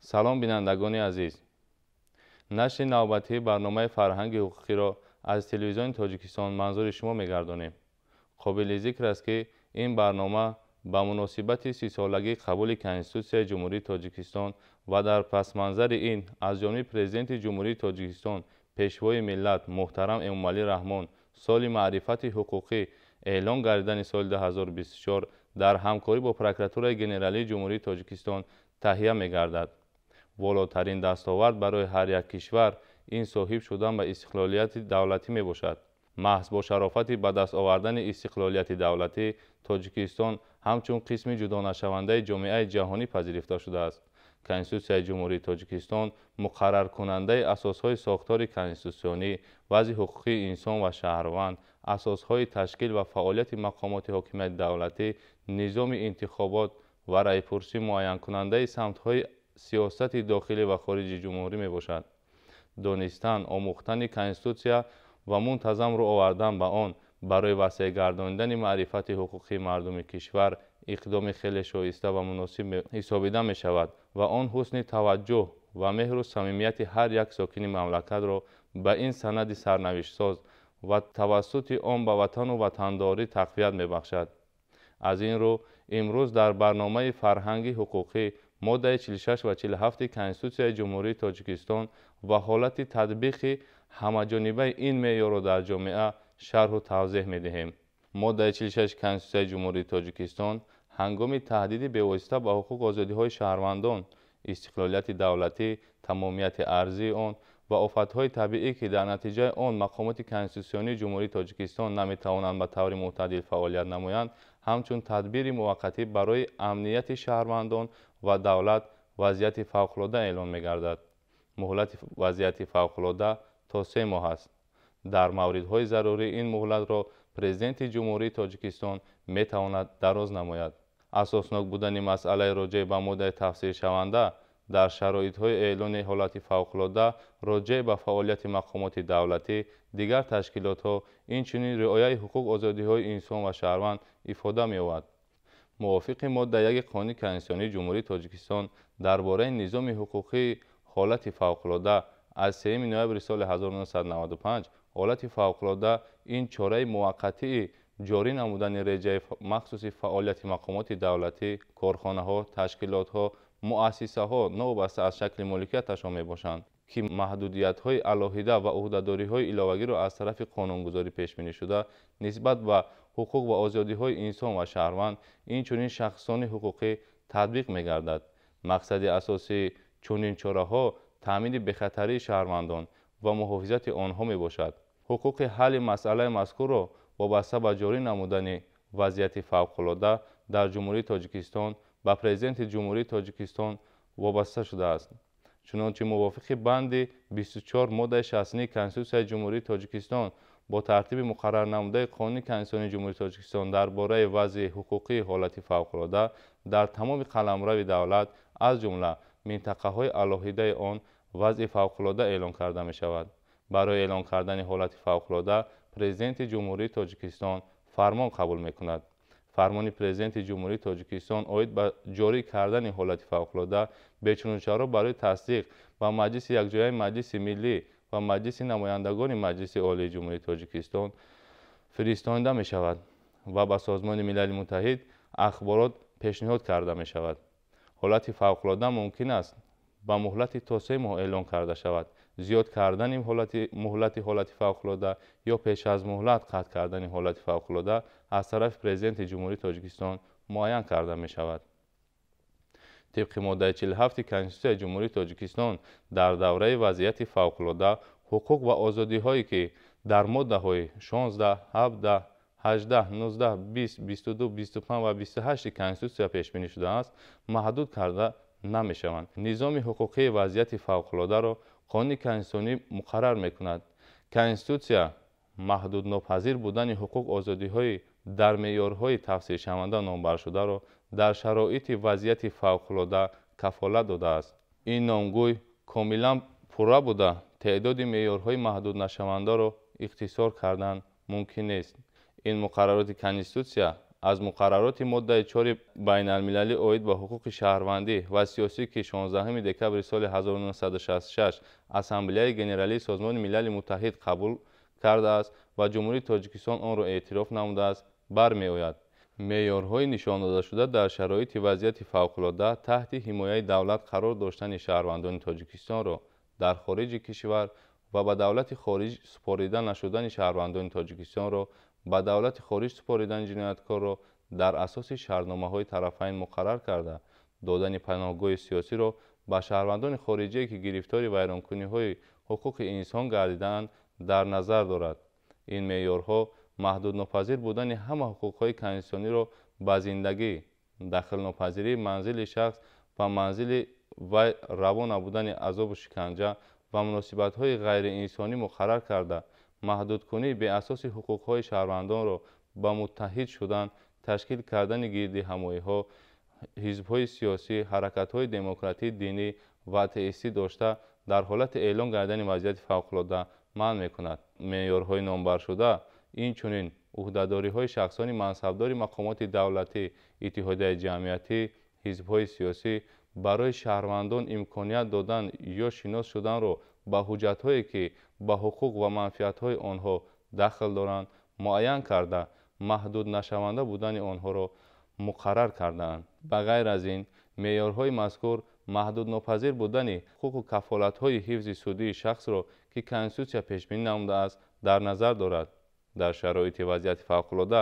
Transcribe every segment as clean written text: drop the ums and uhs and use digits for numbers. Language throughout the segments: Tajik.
Салом, бинандагони азиз! Нашри навбатии барномаи фарҳанги ҳуқуқиро аз Телевизиони Тоҷикистон манзури шумо мегардонем. Қобили зикр аст, ки ин барнома ба муносибати 30-солагии қабули Конститутсияи Ҷумҳурии Тоҷикистон ва дар пасманзари ин аз ҷониби Президенти Ҷумҳурии Тоҷикистон, Пешвои миллат муҳтарам Эмомалӣ Раҳмон соли маърифати ҳуқуқӣ эълон гардидани соли 2024 дар ҳамкорӣ бо Прокуратураи Генералии Ҷумҳурии Тоҷикистон таҳия мегардад. Волотарин дастовард барои ҳар як кишвар ин соҳиб шудан ба истиқлолияти давлатӣ мебошад. Маҳз бо шарофати ба даст овардани истиқлолияти давлатӣ Тоҷикистон ҳамчун қисми ҷудонашавандаи ҷомеаи ҷаҳонӣ пазируфта шудааст. Конститутсияи Ҷумҳурии Тоҷикистон муқарраркунандаи асосҳои сохтори конститутсионӣ, вазъи ҳуқуқии инсон ва шаҳрванд, асосҳои ташкил ва фаъолияти мақомоти ҳокимияти давлатӣ, низоми интихобот ва райпурсӣ, муайянкунандаи самтҳои сиёсати дохилӣ ва хориҷи ҷумҳурӣ мебошад. Донистан, омӯхтани Конститутсия ва мунтазам рӯ овардан ба он барои васеъ гардонидани маърифати ҳуқуқии мардуми кишвар иқдоми хеле шоиста ва муносиб ҳисобида мешавад ва он ҳусни таваҷҷӯҳ ва меҳру самимияти ҳар як сокини мамлакатро ба ин санади сарнавиштсоз ва тавассути он ба ватану ватандорӣ тақвият мебахшад. Аз ин рӯ имрӯз дар барномаи фарҳанги ҳуқуқӣ моддаи 46 ва 47 Конститутсияи Ҷумҳурии Тоҷикистон ва ҳолати татбиқи ҳамаҷонибаи ин меъёрро дар ҷомеа шарҳу тавзеҳ медиҳем. Моддаи 46 Конститутсияи Ҷумҳурии Тоҷикистон ҳангоми таҳдиди бевосита ба ҳуқуқ озодиҳои шаҳрвандон, истиқлолияти давлатӣ, тамомияти арзии он ва офатҳои табиӣ, ки дар натиҷаи он мақомоти конститутсионии Ҷумҳурии Тоҷикистон наметавонанд ба таври мӯътадил фаъолият намоянд, ҳамчун тадбири муваққатӣ барои амнияти шаҳрвандон ва давлат вазъияти фавқулодда эълон мегардад. Муҳлати вазъияти фавқулодда то 3 моҳ аст. Дар мавридҳои зарурӣ ин муҳлатро Президенти Ҷумҳурии Тоҷикистон метавонад дароз намояд. Асоснок будани масъалаи роҷеъ ба моддаи тафсиршаванда дар шароитҳои эълони ҳолати фавқулодда роҷеъ ба фаъолияти мақомоти давлатӣ, дигар ташкилотҳо, инчунин риояи ҳуқуқ озодиҳои инсон ва шаҳрванд ифода меёбад. Мувофиқи модда 1 Қонуни Конститутсионии Ҷумҳурии Тоҷикистон дар бораи низоми ҳуқуқии ҳолати фавқулодда аз 3 ноябри соли 1995 ҳолати фавқулодда ин чораи муваққатии ҷорӣ намудани реҷаи махсуси фаъолияти мақомоти давлатӣ, корхонаҳо, ташкилотҳо, муассисаҳо новобаста аз шакли моликияташон мебошанд, ки маҳдудиятҳои алоҳида ва ӯҳдадориҳои иловагиро аз тарафи қонунгузорӣ пешбинӣ шуда нисбат ба ҳуқуқ ва озодиҳои инсон ва шаҳрванд, инчунин шахсони ҳуқуқӣ татбиқ мегардад. Мақсади асосии чунин чораҳо таъмини бехатарии шаҳрвандон ва муҳофизати онҳо мебошад. Ҳуқуқи ҳалли масъалаи мазкурро вобаста ба ҷорӣ намудани вазъияти фавқулодда дар Ҷумҳурии Тоҷикистон ба Президенти Ҷумҳурии Тоҷикистон вобаста шудааст. Чунончи мувофиқи банди 24 моддаи 69 Конститутсияи Ҷумҳурии Тоҷикистон бо тартиби муқаррарнамудаи Қонуни Конститутсионии Ҷумҳурии Тоҷикистон дар бораи вазъи ҳуқуқии ҳолати фавқулодда дар тамоми қаламрави давлат, аз ҷумла минтақаҳои алоҳидаи он, вазъи фавқулодда эълон карда мешавад. Барои эълон кардани ҳолати фавқулодда Президенти Ҷумҳурии Тоҷикистон фармон қабул мекунад. Фармони Президенти Ҷумҳурии Тоҷикистон оид ба ҷорӣ кардани ҳолати фавқулодда бечунучаро барои тасдиқ ба Маҷлиси якҷояи Маҷлиси Миллӣ ва Маҷлиси намояндагони Маҷлиси Олии Ҷумҳурии Тоҷикистон фиристонида мешавад ва ба Созмони Милали Муттаҳид ахборот пешниҳод карда мешавад. Ҳолати фавқулодда мумкин аст ба муҳлати то 3 моҳ эълон карда шавад. Зиёд кардани муҳлати ҳолати фавқулодда ё пеш аз муҳлат қатъ кардани ҳолати фавқулодда аз тарафи Президенти Ҷумҳурии Тоҷикистон муайян карда мешавад. Тибқи моддаи 47 Конститутсияи Ҷумҳурии Тоҷикистон дар давраи вазъияти фавқулодда ҳуқуқ ва озодиҳое, ки дар моддаҳои 16, 17, 18, 19, 20, 22, 25 ва 28 Конститутсия пешбинӣ шудааст, маҳдуд карда намешаванд. Низоми ҳуқуқии вазъияти фавқулоддаро Қонуни конститутсионӣ муқаррар мекунад. Конститутсия маҳдуднопазир будани ҳуқуқ озодиҳои дар меъёрҳои тафсиршаванда номбаршударо дар шароити вазъияти фавқулодда кафолат додааст. Ин номгӯй комилан пурра буда, теъдоди меъёрҳои маҳдуднашавандаро ихтисор кардан мумкин нест. Ин муқаррароти Конститутсия Аз муқаррароти моддаи 4 байналмилалӣ оид ба ҳуқуқи шаҳрвандӣ ва сиёсӣ, ки 16 декабри соли 1966 Ассамблеяи Генералии Созмони Милали Муттаҳид қабул кардааст ва Ҷумҳурии Тоҷикистон онро эътироф намудааст, бармеояд. Меъёрҳои нишондодашуда дар шароити вазъияти фавқулодда таҳти ҳимояи давлат қарор доштани шаҳрвандони Тоҷикистонро дар хориҷи кишвар ва ба давлати хориҷ супорида нашудани шаҳрвандони Тоҷикистонро ба давлати хориҷ супоридани ҷинояткорро дар асоси шартномаҳои тарафайн муқаррар карда, додани паноҳгоҳи сиёсиро ба шаҳрвандони хориҷие, ки гирифтори вайронкуниҳои ҳуқуқи инсон гардидаанд, дар назар дорад. Ин меъёрҳо маҳдуднопазир будани ҳама ҳуқуқҳои конститутсиониро ба зиндагӣ, дахлнопазирии манзили шахс ва манзили вай раво набудани азобу шиканҷа ва муносибатҳои ғайриинсонӣ муқаррар карда, маҳдудкунии беасоси ҳуқуқҳои шаҳрвандонро ба муттаҳид шудан, ташкил кардани гирдиҳамоиҳо, ҳизбҳои сиёсӣ, ҳаракатҳои демократӣ, динӣ ва атеистӣ дошта, дар ҳолати эълон гардидани вазъияти фавқулодда манъ мекунад. Меъёрҳои номбаршуда инчунин ӯҳдадориҳои шахсони мансабдори мақомоти давлатӣ, иттиҳодияи ҷамъиятӣ, ҳизбҳои сиёсӣ барои шаҳрвандон имконият додан ё шинос шуданро ба ҳуҷҷатҳое, ки ба ҳуқуқ ва манфиатҳои онҳо дахл доранд, муайян карда, маҳдуднашаванда будани онҳоро муқаррар кардаанд. Ба ғайр аз ин, меъёрҳои мазкур маҳдуднопазир будани ҳуқуқу кафолатҳои ҳифзи судии шахсро, ки Конститутсия пешбинӣ намудааст, дар назар дорад. Дар шароити вазъияти фавқулодда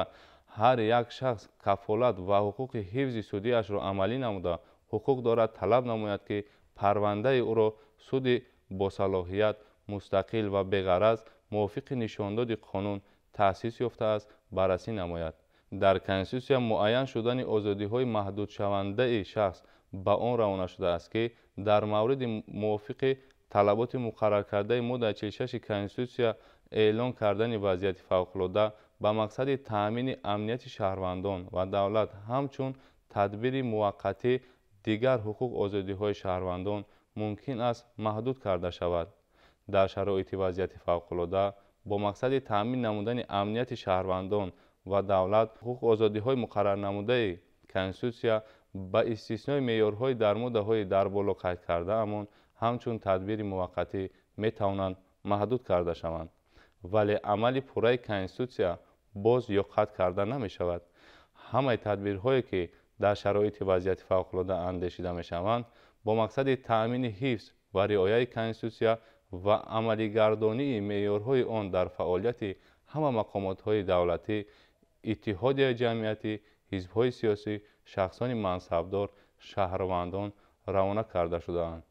ҳар як шахс кафолат ва ҳуқуқи ҳифзи судиашро амалӣ намуда, ҳуқуқ дорад талаб намояд, ки парвандаи ӯро суди босалоҳият, мустақил ва беғараз мувофиқи нишондоди қонун таъсис ёфтааст, баррасӣ намояд. Дар Конститутсия муайян шудани озодиҳои маҳдудшавандаи шахс ба он равона шудааст, ки дар мавриди мувофиқи талаботи муқарраркардаи моддаи 46 Конститутсия эълон кардани вазъияти фавқулодда ба мақсади таъмини амнияти шаҳрвандон ва давлат ҳамчун тадбири муваққатӣ дигар ҳуқуқ озодиҳои шаҳрвандон мумкин аст маҳдуд карда шавад. Дар шароити вазъияти фавқулодда бо мақсади таъмин намудани амнияти шаҳрвандон ва давлат ҳуқуқ озодиҳои муқаррарнамудаи Конститутсия ба истиснои меъёрҳои дар моддаҳои дар боло қайд кардаамон ҳамчун тадбири муваққатӣ метавонанд маҳдуд карда шаванд. Вале амали пурраи Конститутсия боз ё қатъ карда намешавад. Ҳамаи тадбирҳое, ки дар шароити вазъияти фавқулодда андешида мешаванд, бо мақсади таъмини ҳифз ва риояи Конститутсия ва амалигардонии меъёрҳои он дар фаъолияти ҳама мақомотҳои давлатӣ, иттиҳодияи ҷамъиятӣ, ҳизбҳои сиёсӣ, шахсони мансабдор, шаҳрвандон равона карда шудаанд.